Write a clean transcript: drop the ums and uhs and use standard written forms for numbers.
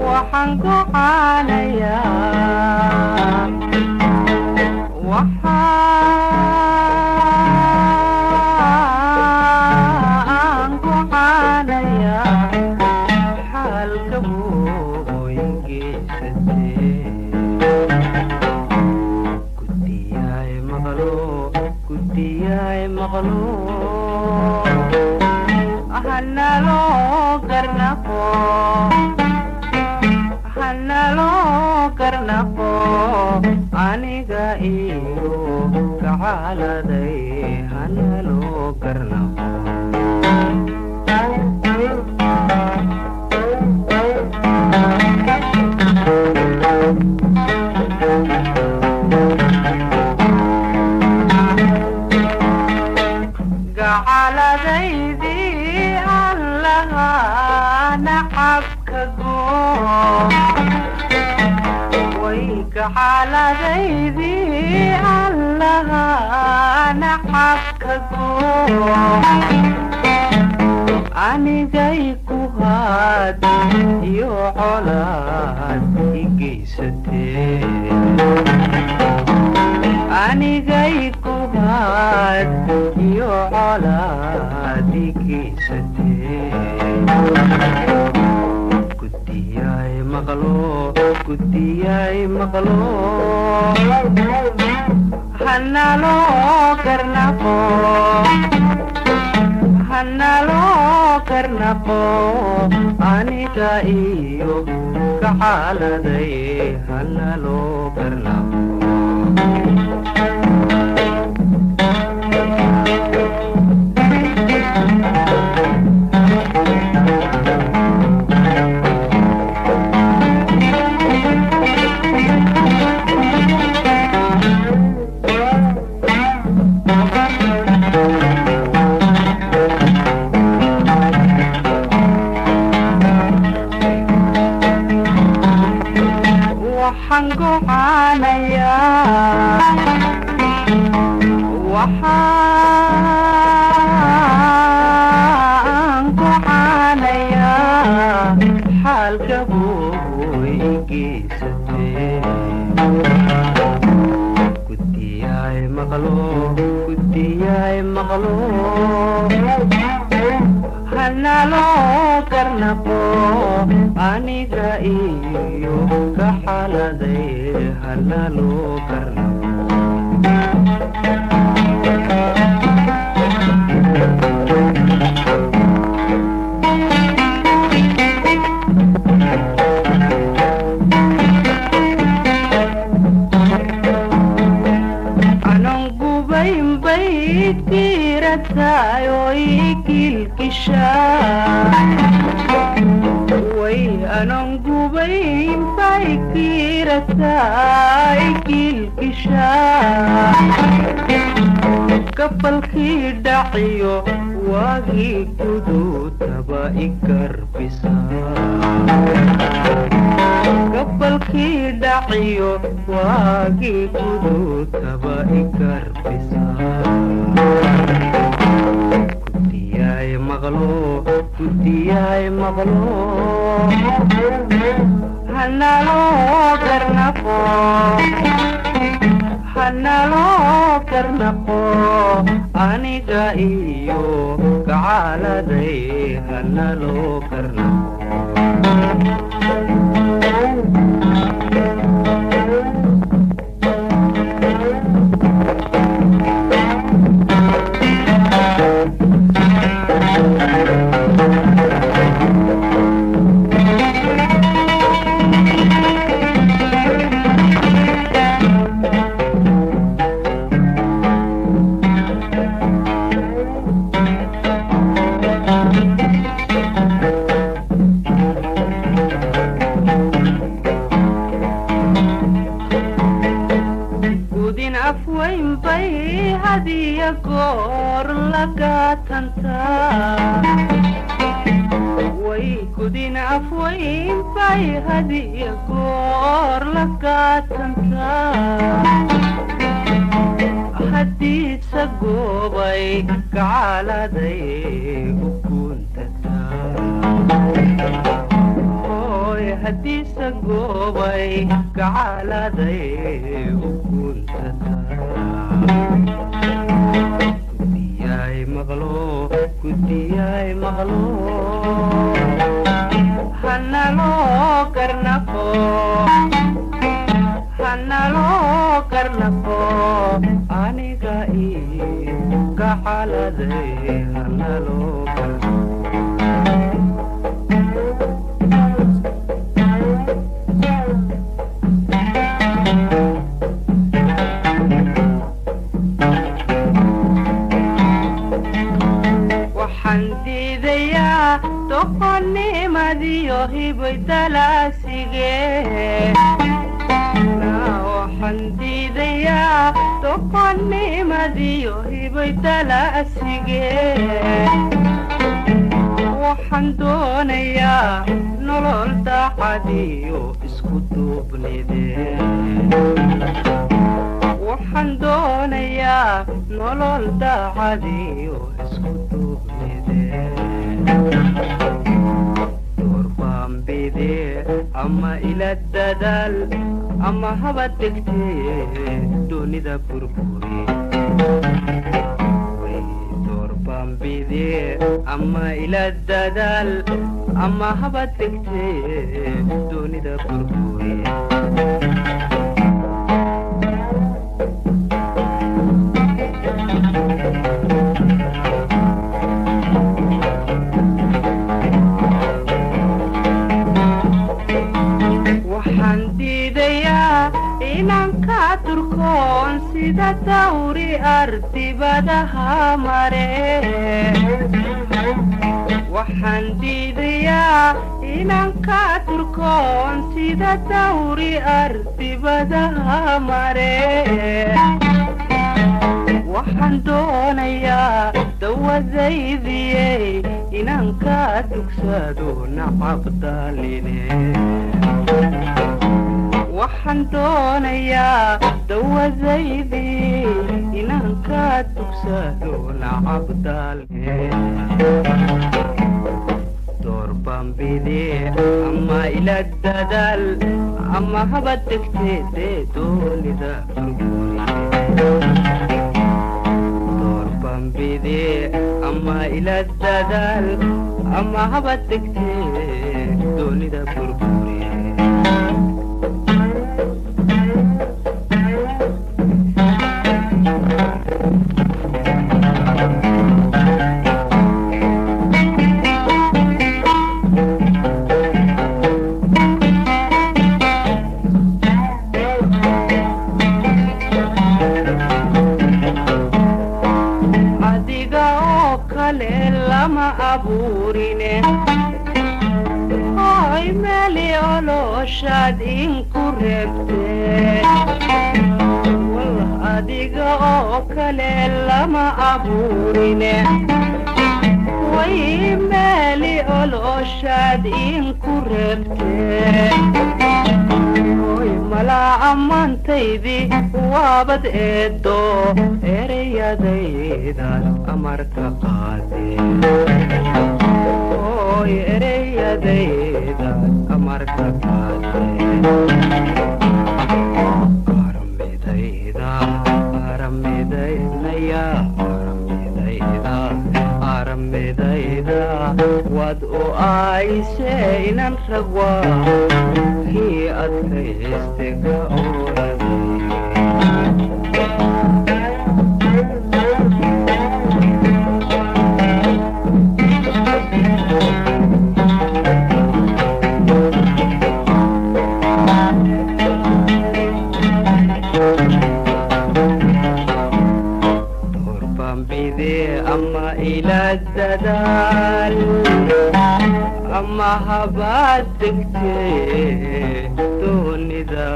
Waxaan gocaanayaa, waxaan gocaanayaa xaalka booyin geysatee. Gudiyaay maqlo, gudiyaay maqlo, hanaloo garnaqo, hanaloo garnaqo, aniga iyo gacaaladay hanaloo garnaqo. Gacaladaydii aan lahaa nacabka goo way, gacaladaydii aan lahaa nacabka goo, anigay ku haad iyo colaad i geysatee, anigay ku haad iyo colaad i geysatee. Gudiyaay maqlo, gudiyaay maqlo, hanaloo garnaqo, hanaloo garnaqo, aniga iyo gacaaladay hanaloo garnaqo. Waxaan gocaanayaa, waxaan gocaanayaa xaalka booy geysatee. Gudiyaay maqlo, gudiyaay maqlo, hanaloo garnaqo, aniga iyo gaxaladay hanaloo garnaqo. Anon gubayn bay kiiratayo ikilkishaa way, anon gubayn bay kiirataa ikilkishaa, gabalkii dhaciyo waagii guduudaba igarbisa, gabalkii dhaciyo waagii guduudaba igarbisa. Gudiyaay maqlo, gudiyaay maqlo, hanaloo garnaqo, hanaloo garnaqo, aniga iyo gacaaladay hanaloo garnaqo. Gudin afweyn bay hadiya goor lagaatantaa way, gudin afweyn bay hadiya goor lagaatantaa, haddiise goobay gacaaladay u guntataa. Haddiise goobay gacaaladay u guntataa. Guddiyaay maqlo, guddiyay maqlo, hanaloo garnaqo, hanaloo garnaqo, aniga iyo gacaladay hanaloo garnaqo. Waxaan diidayaa doqonnimadiyo hiboy dalaasige. Waxaan diidayaa doqonnimadiyo hiboy dalaasige. Waxaan doonayaa nolol daacadiyo isku duubnide. Waxaan doonayaa nolol daacadiyo isku duubnide. Doorbambide ama ila dadaal ama haba degtee doonida burburi. Doorbambide ama ila dadaal ama haba degtee doonida burburi. Waxaan diidayaa inaan ka durkoon sida dawri ardibadaha mare. Waxaan diidayaa inaan ka durkoon sida dawri ardibadaha mare. Waxaan doonayaa dawadaydiyey inaan ka dugsado nacabdaline. Waxaan doonayaa dawadaydii inaan ka dugsado nacabdaline. Doorbambide ama ila dadaal ama haba degteedee doonida burburi. Doorbambide ama ila dadaal ama haba degtee doonida burburi. Adiga oo kale lama abuurine, hoy meeli oloshaad inku reebtee. Wallah, adiga oo kale lama abuurine, way meeli oloshaad inku reebtee. Hoy malaa ammaantaydii waabad eeddo ereyadaydaad amarka qaadee. Hoy ereyadaydaad amarka qaadee. Aramidayda, aramidaynaya, aramidayda, aramidayda waad u aayse inan ragwa kii adkayste ka oraday. Doorbambide ama ila dadaal ama habaad degtee doonida.